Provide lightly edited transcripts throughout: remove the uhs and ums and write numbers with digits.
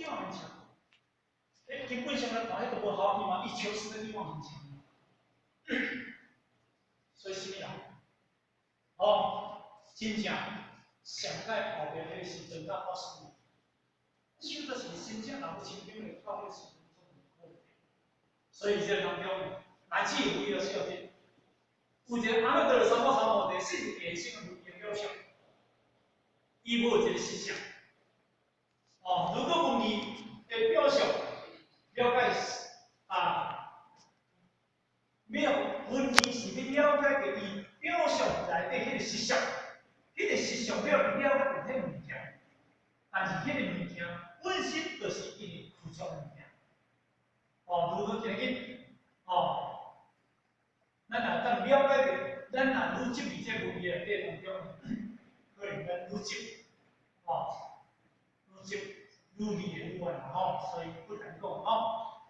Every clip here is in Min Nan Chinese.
欲望很強。欸，基本上來看，彼都無效去嘛，伊求生的欲望很強。所以啥物人？哦，真正上蓋後壁彼個時陣才發生。想就是真正若有親近的到彼個時陣，所以這個當中，乃至有伊個小節，有一個阿耨多羅三藐三菩提，是現生的表象，伊無一個實相。哦，如果問伊的表象了解啊，沒有問題是欲了解著伊表象內底彼個實相，彼個實相了了解著彼個物件，但是彼個物件本身就是伊虛假的物件。哦，如果今日哦，咱若當了解著，咱若愈執佇這個問題內底當中，可能咱愈執，哦，愈執愈離會愈遠啦吼，所以不敢講吼，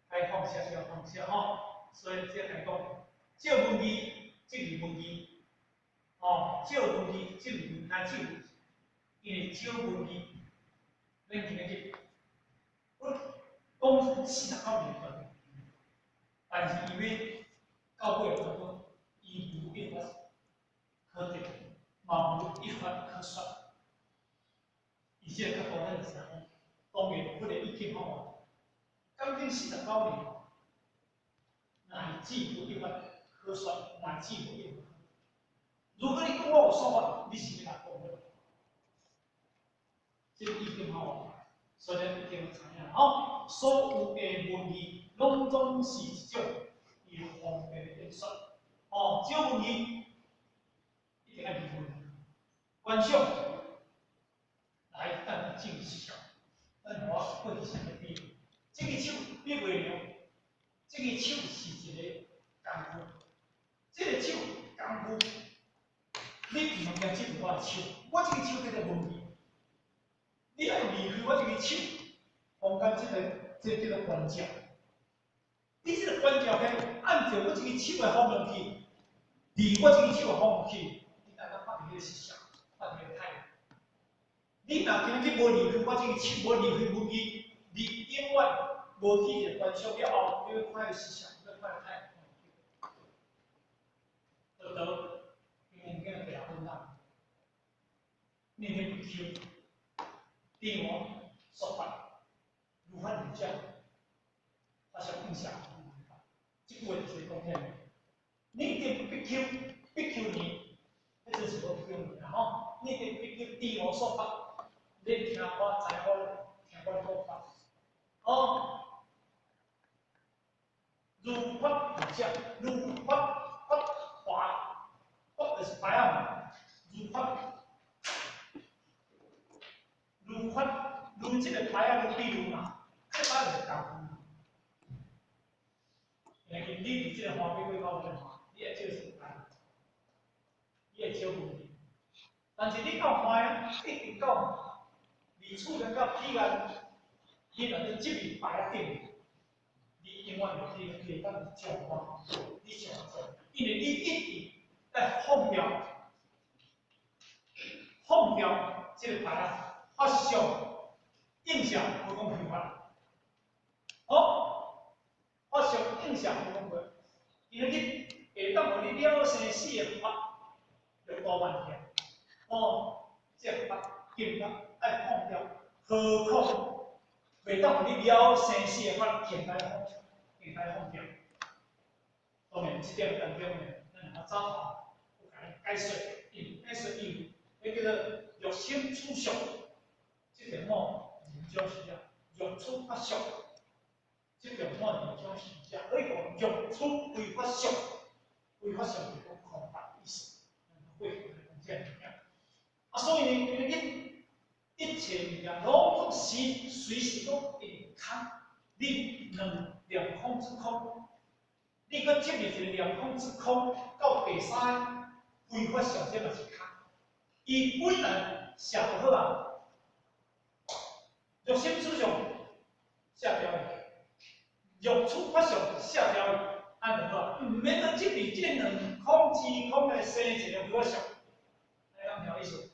該放下就要放下吼，所以這來講，照文字即是文字，哦，照文字即是乃至因為照文字，咱今日我講49年斷，但是伊欲到尾當中，伊無一法可得，嘛無一法可說。伊這個角度咱就知影講，當然佛的意見吼，將近四十九年，乃至無一法可說，乃至無一法可得。如果你講我有說法，你是欲來講的？這個意見吼，所以咱一定要知影吼，所有的文字攏總是一種伊方便的演說。哦，照文字一定愛疑問，觀想來等證實相。咱我過去啥物比？這個手比袂了，這個手是一個工具，這個手工具，你毋通舉進我的手，我這個手叫做文字。你愛離開我這個手，房間這個這個叫做觀照。你這個觀照起，按照我這個手的方向去，離我這個手的方向去，你才當發現彼個實相，發現彼個太陽。你若今日無離開我這個手，無離開文字，你永遠無去一個觀想了後，你欲看彼個實相，你欲看彼個太陽。得到因為囝第六分啦，念念比丘，知我說法，如法如教，法相應相，這句話就是講啥物？你念比丘，比丘尼，彼陣是無比丘尼啦吼。你念比丘知我說法，你聽我知我聽我講法，哦，如法如教，如法法華，法就是牌仔嘛，如法。如法，如這個牌仔，比如嘛，這個牌就是工具。因為你佇這個花邊過口面，你會照什麼牌？你會照文字。但是你到花啊，一直到離處人到彼岸，你若咧執佇牌仔頂，你永遠會去袂當照看，你想做，因為你一直在放掉，放掉這個牌仔。法相應相無講非法，好，法相應相無講過，因為你會當予你了生死的法，就多萬起來，哦，這個法更加愛放掉，何況袂當予你了生死的法更加放，更加放掉。當然，這點當中呢，咱若走頭有共你解說，因解說因為，彼叫做欲心處相。這點吼，認真是啊，欲處法相，這點吼認真是遮，所以講欲處非法相，非法相就是講空白意思，會講這物件。啊，所以呢，因為一切物件攏總是隨時攏會空，你兩兩空之空，你閣執著一個兩空之空，到第三個非法相，這嘛是空。伊本來寫就好啊。欲心處相卸掉去，欲處法相卸掉去，按就好啊，毋免閣執著這兩空之空來生一個非法相，按呢敢聽有意思？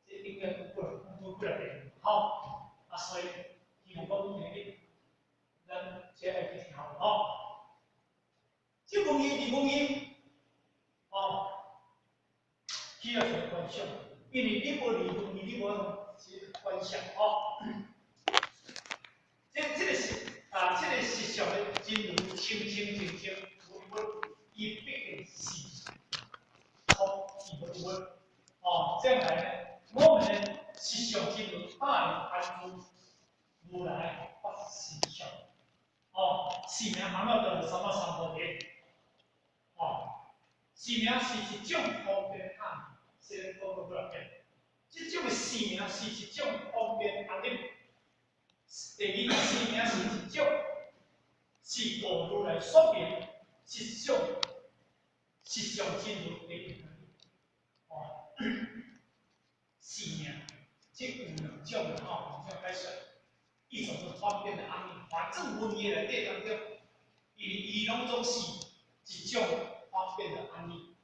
這應該講過來，講過幾來遍，吼，啊，所以問伊，你問伊，哦，起來做觀想，因為你無離問伊，你無法度觀想哦。這個是啊，這個實相的真如清清淨淨，無無，伊畢竟是空，伊無無。哦，這樣來呢，我們呢實相真如大於安住如來發實相。哦，是名阿耨多羅三藐三菩提。哦，是名是一種方便啊，先講過幾若遍。這種的是名是一種方便安立。第二，是名是一種，是道如來說明實相，實相真如的意。哦，是名，這有兩種吼，兩種解說。一種是方便的安立，反正文義內底當中，伊攏總是一種方便的安立，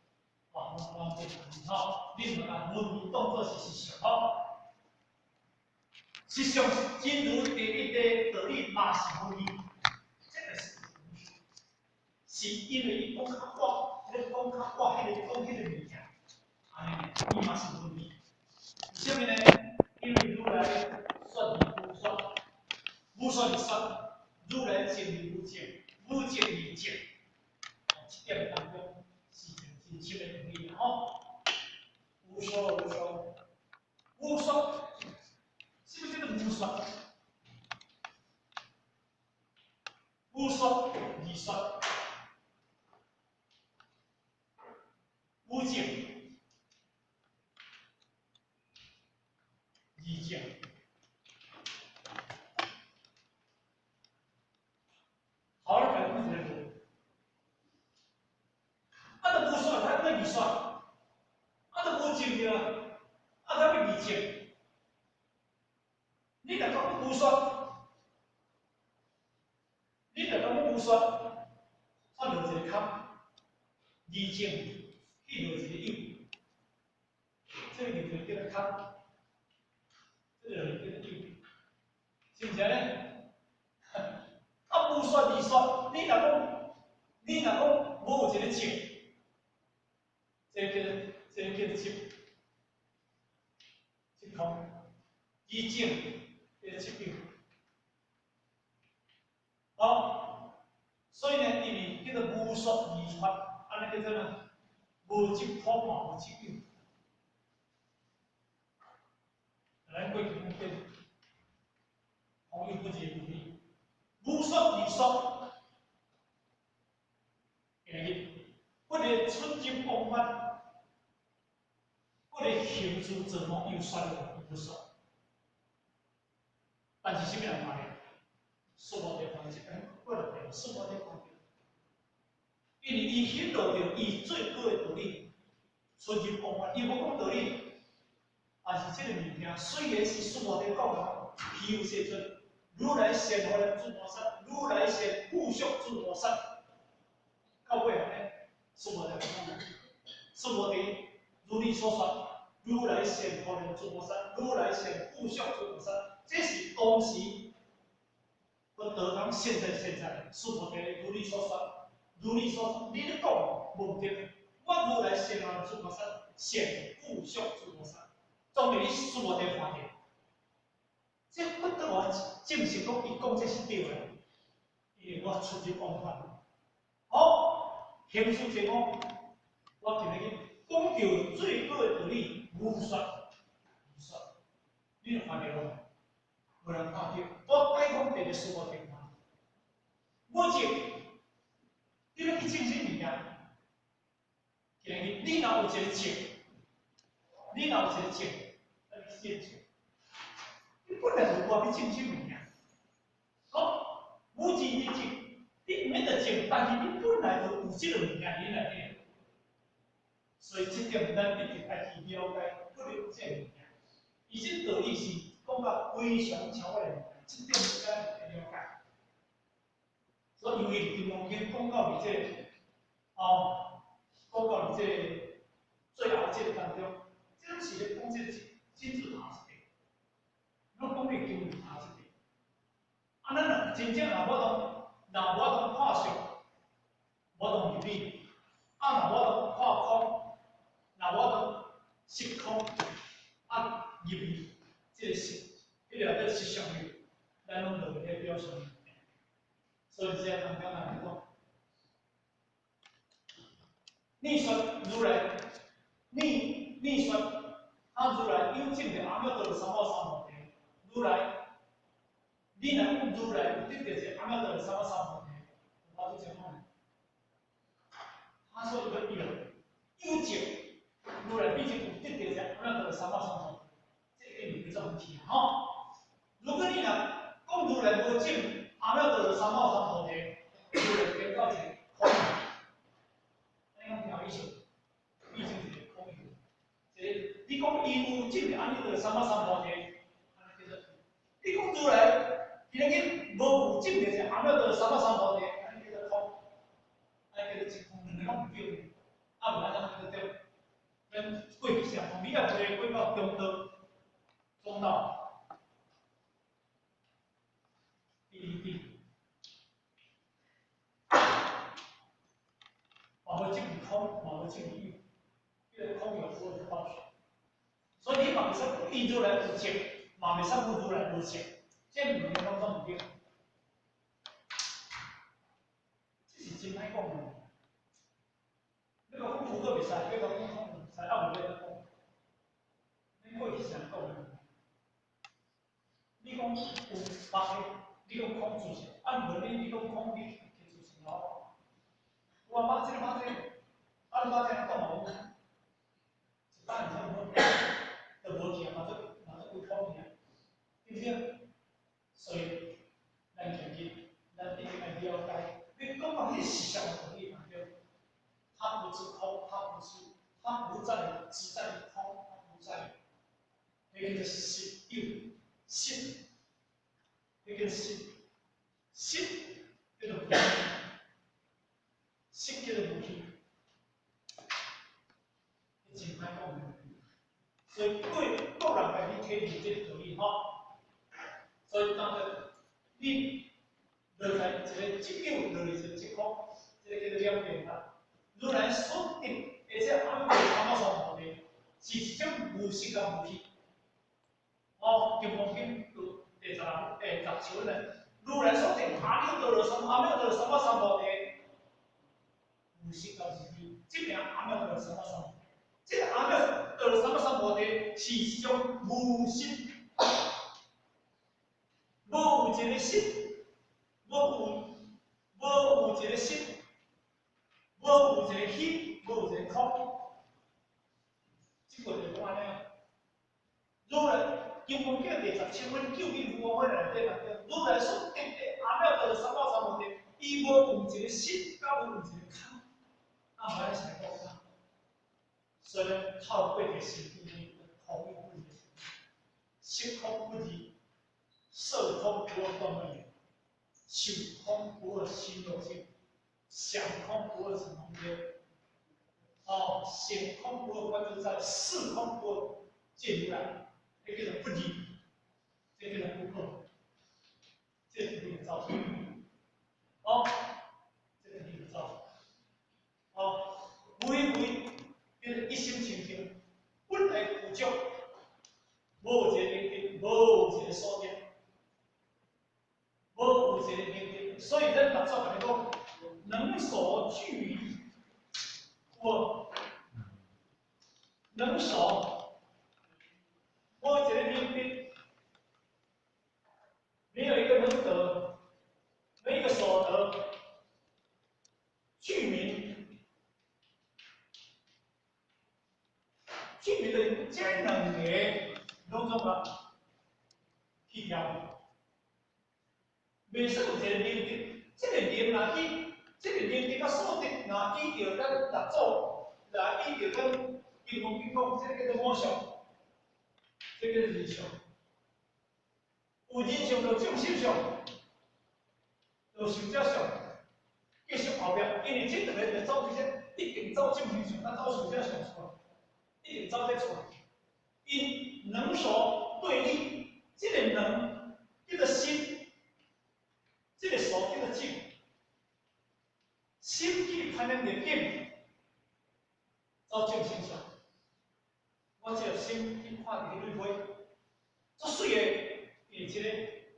哦，方便的安立吼，你毋把文義當作是實相吼。實相真如第一的道理嘛是文義，這個是是因為伊講較闊，彼個講較闊，彼個講彼個物件，按呢，伊嘛是文義。為啥物呢？因為如來說而無說，無說而說，如來證而無證，無證而證。哦，這點當中是真深的道理吼。無說無說，無說，是不是叫做無說？無說而說，無證而證。好了，改不一個無。啊，都無說，他欲二說，啊，都無證對啊，啊，他欲二證。你若講無說，你若講無說，煞落一個空，二證去落一個有，這個就叫做空，這個就叫做有，是毋是按呢？啊，無說二說，你若講無有一個證，這個叫做執，執空，二證叫做執有。好，所以呢，因為叫做無說二說，按呢叫做呢，無執空嘛，無執有。咱過去講過，空有不二的道理，無說二說，今日不得出入王法，不得行事做夢又說又不說，但是啥物人看著？說無地方，這邊過來對，說無地方。因為伊顯露著伊最高的道理，出入王法，伊無講道理，但是這個物件雖然是說無地講啊，譬如世尊，如來現華嚴諸菩薩，如來現具足諸菩薩，到尾後呢，說無地講，說無地如你所說，如來現華嚴諸菩薩，如來現具足諸菩薩，這是當時佛陀講現在說無地如你所說，如你所說，你咧講無毋對，我如來現華嚴諸菩薩，現具足諸菩薩，當然你說無地看著。這佛陀話證實講，伊講這是對的，因為我出入王法。好，行事這講，我今日講到最高的道理，無說無說，你有看著無？無人看著。我解講第個說無聽看。無證，你欲去證啥物件？今日你若有一個證，你若有一個證，你去證。你本來就無愛去證啥物件。好，無證你證，你毋免著證，但是你本來就有這個物件佇內底。所以這點咱一定愛去了解，不能這物件。伊這道理是講甲非常超越的物件，這點咱愛了解。所以，因為金剛經講到佇這個，哦，講到佇這個最後這個當中，這攏是咧講這個金字塔這個，攏講佇金字塔這個。啊，咱若真正若無法度，若無法度看相，無當入理。啊，若無當看空，若無當識空，啊，入去這個實，彼個內底實相去，咱攏落佇表象。所以這當中來講，你說如來，你說，啊如來有證著阿耨多羅三藐三菩提，如來，你若講如來有得著一個阿耨多羅三藐三菩提，我就講講。他說一個有證，如來畢竟有得著一個阿耨多羅三藐三菩提，這個一定叫做問題吼。如果你若講如來無證阿耨多羅三藐三菩提，如來顛到一個空，按呢講聽意思，畢竟一個空有。這個你講伊有證阿耨多羅三藐三菩提，按呢叫做。你講如來，今日無有證著一個阿耨多羅三藐三菩提，按呢叫做空，按呢叫做真空，兩個攏毋對。啊，無按怎叫做對？咱過去是講，你若過過到中道，中道。第一地，嘛無證空，嘛無證有，彼個空有無的道所以你嘛袂使講伊如來有證，嘛袂使講如來無證，這兩個攏總毋對。這是真歹講的。你講有閣袂使，你講空袂使，啊無欲按怎講？恁過去是按怎講的？你講有別個。你講空自性，啊，無你講空，你去自性咯。有啊，捌這個捌這個，啊，你捌這個講嘛有，一擺毋差不多，就無去啊，嘛做嘛做規空去啊，對不對？所以，咱今日咱一定愛了解，你講到彼個實相的道理嘛對？它不是空，它不是，它不在，只在於空，它不在於，彼個就是實有，實。彼個實，實叫做無，實叫做無去，真歹講。所以各各人家己體認這個道理吼。所以當個你落在一個即有，落佇一個即空，這個叫做兩邊啦。如來所得，而且阿耨多羅三藐三菩提，是一種無實佮無虛。哦，《金剛經》第十六、第十七呢，如來所得阿耨多羅三阿耨多羅三藐三菩提，無實佮無虛，這名阿耨多羅三藐三菩提，這個阿耨多羅三藐三菩提是一種無實，無有一個實，無有一個實，無有一個虛，無有一個空，這個就是講按呢。如來。金剛經第十七分究竟無法內底嘛對，如來所得的阿耨多羅三藐三菩提，伊無有一個實，佮無有一個空，啊，無咱是來講啥？所以咧，透過個心經空有不二，色空不二，色空不二斷滅，受空不二心若淨，想空不二成空間，哦，行空不二觀自在，識空不二見如來。這叫做不二，這叫做不二，這是你的造成。哦，這是你的造成。哦，無為叫做一心清淨，本來具足，無有一個名，無有一個所得，無有一個名，所以咱六祖共你講，能所俱我能所。無一個能得，沒有一個能得，沒有一個所得，具名，具名的這兩個攏總啊去掉，袂使有一個能得，這個能若去，這個能得佮所得，若依著咱六祖，若依著咱金剛經講，這個叫做我相。這個人相，有人相就眾生相，就壽者相，繼續後壁，因為這兩個就走這些，一定走眾生相，咱走壽者相出來，一定走這出來。因能所對立，這個能叫做心，這個所叫做境，心去這個，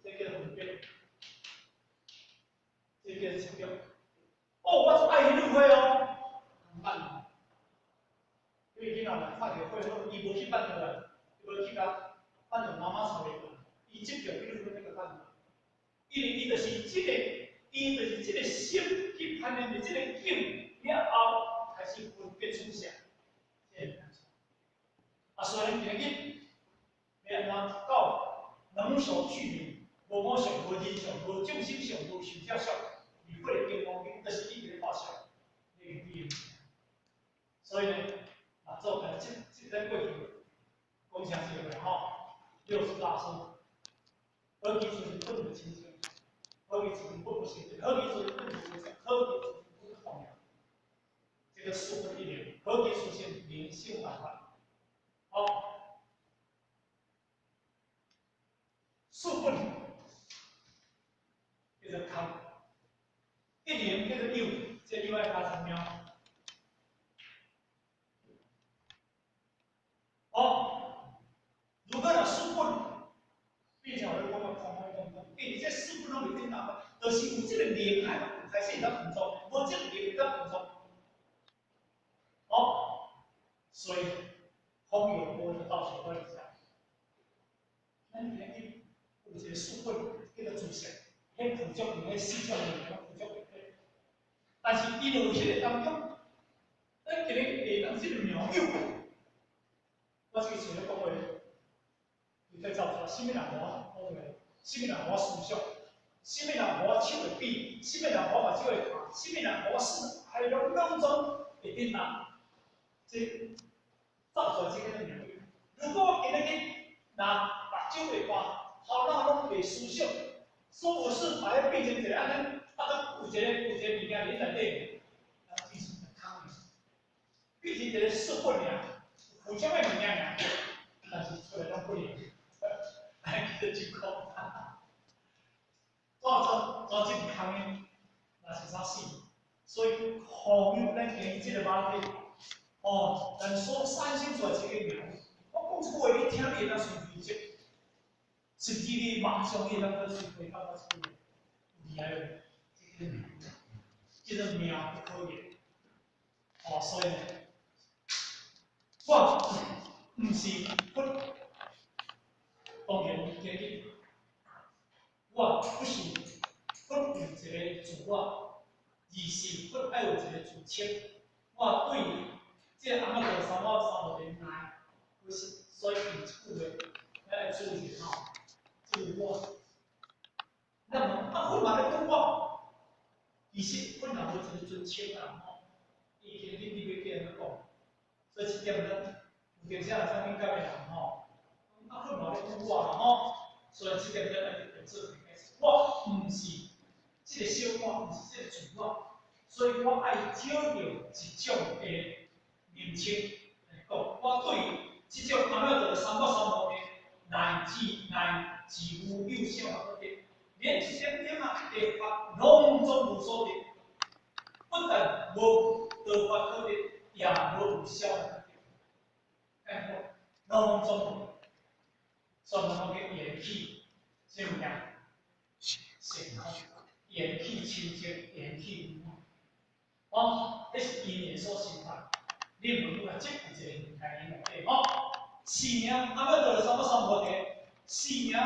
這叫分別，這叫執著。哦，我足愛彼女花哦，毋捌。因為囡仔來看著花好，伊無去挽落來，伊無去共挽著媽媽帶來，伊執著彼女花欲共挽落來。因為伊就是這個，伊就是這個心去攀連著這個境了後，開始分別取捨，這個。啊，所以咱今日欲按怎到能所俱泯，無我相、無人相、無眾生相、無壽者相，而過個金剛經，就是一直咧發相，你會記。所以呢，啊，做來這這咱過去講啥子個吼，六祖大師，何其自性本無清淨，何其自性本無清淨，何其自性本無清淨，何其自性本空了。這個四分一靈，何其自性靈性萬法，好，四分叫做空，一靈叫做有，這個有愛加什麼？哦，如果若四本變成我咧講個空空空空，因為這四本攏袂振動，就是有這個靈愛開始會當運作，無這個靈會當運作。哦，所以空有波就到水底下。咱今日有一個四本叫做自性，彼附着佇彼四種物件附著佇底，但是伊就有彼個當中，咱今日會當這個妙有。我這個前咧講話，伊在走出來，啥物人予我講話？啥物人予我思想？啥物人予我手會比？啥物人予我目睭會看？啥物人予我思？還攏攏總會振動，這走出來這個妙有。如果我今日去拿目睭會看，頭腦攏袂思想，所有事把伊變成一個按呢，啊，閣有一個有一個物件佇內底，啊，變成空的，變成一個四本爾。有啥物物件爾，但是出來攏不靈，愛記得真空。怎怎怎這是空的？那是啥死？所以空有咱今日這個馬體，哦，咱所產生出來這個名，我講這句話你聽，你會當隨隨接，甚至你馬上你會當去隨回答我這句話，厲害無？這個名，這個名不可言。哦，所以呢。我毋是佛，當然今日我不是佛有一個自我，而是佛愛有一個自稱。我對於這個阿耨多羅三藐三菩提來，不是，所以用這句話，咱愛注意吼，這個我，那麼啊，佛嘛咧講我，其實佛也無一個尊稱啦吼，伊今日你欲叫按怎講？所以這點咱有當時啊，啥敏感的人吼，啊，佛嘛咧講我啦吼，所以這點咱愛特別做解釋。我毋是這個小我，毋是這個自我，所以我愛找著一種的名稱來講。我對這種阿耨多羅三藐三菩提乃至乃至無有小可得，連一點點仔的法攏總無所得，不但無得法可得。也無有小可得，哎，攏總無，所以咱講叫緣起，啥物件？性空，緣起清淨，緣起無我。哦，彼是因緣所生法。你問我，這有一個問題內底吼，是名阿耨多羅三藐三菩提，是名，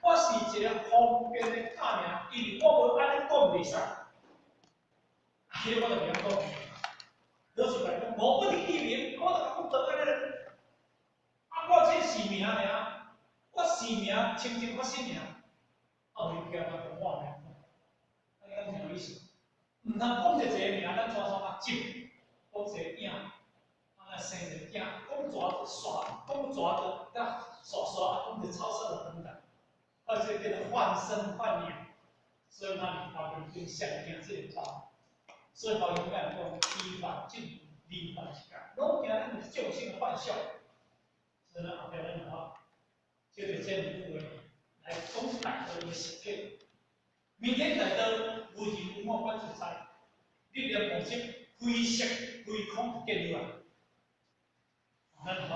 我是一個方便的假名，因為我無按呢講袂使，啊，彼個我就袂曉講。老實來講，我不得記名，我就講得按呢。啊，我這是名爾，我是名清淨法身爾，啊，無伊驚講我名，按呢敢有意思？毋通講一個名，咱怎創啊？執，講一個影，啊，若生一個囝，講蛇煞，講蛇就甲煞煞，啊，講一個草色就等等，啊，這個叫做幻身幻影，所以咱伫華嚴經上驚這個道。所以華嚴經講，依法淨，離法是假，攏驚咱是眾生的幻象。所以咱後壁咱就話，借著這兩句話來講大道的實體。明天大道無人無我觀自在，你念無執，非色非空見了啊！咱話